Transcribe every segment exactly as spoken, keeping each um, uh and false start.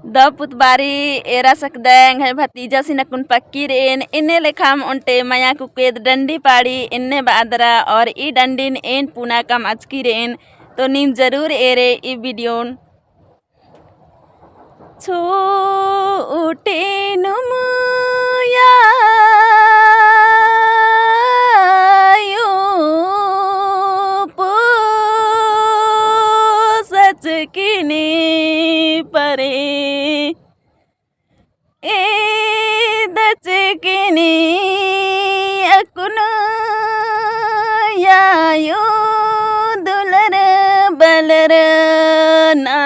दव पुत बारी एरा सकदय, एंग्है भतीजासिन अक्कुन पक्की र'एन, एन्ने लेखाम ओन्टे मया कुकेद डंडी पाड़ी एन्ने ब'अदरा, और ई डंडिन एन पुना कम'अचकी र'एन, तो नीम जरूर एरे ई video न। छोटे नुम आयो पोसचकिनी परे, एदचकिनी अक्कुन आयो दुलर बलर ना।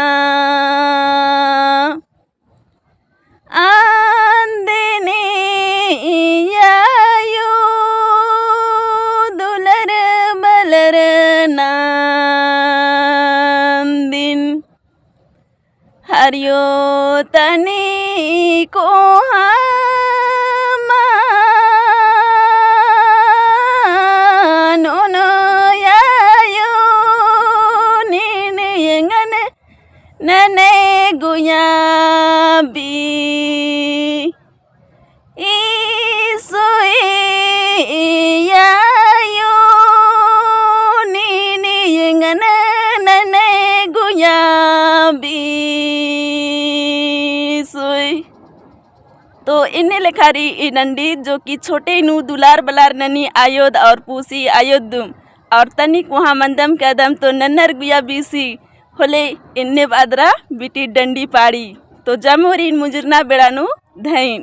आन्दिनी आयो दुलर बलर ना। आन्दिन हरियो तनी कोहा मानो नो आयो नीन एंगन नने गुया बी। ईसोई आयो नीन एंगन नने गुया बी। ईसोई। तो एन्ने लेखा र'ई ई डंडी जो कि छोटे नू दुलार बलार ननी आयोद और पूसी आयोद दुम। और तनी कोहा मंदम कदम तो नन्नर गुया बीसी होले एन्ने ब'अदरा बिटी डंडी पाड़ी। तो जम्मोरिन मुंजुरना बेड़ा नू धइन।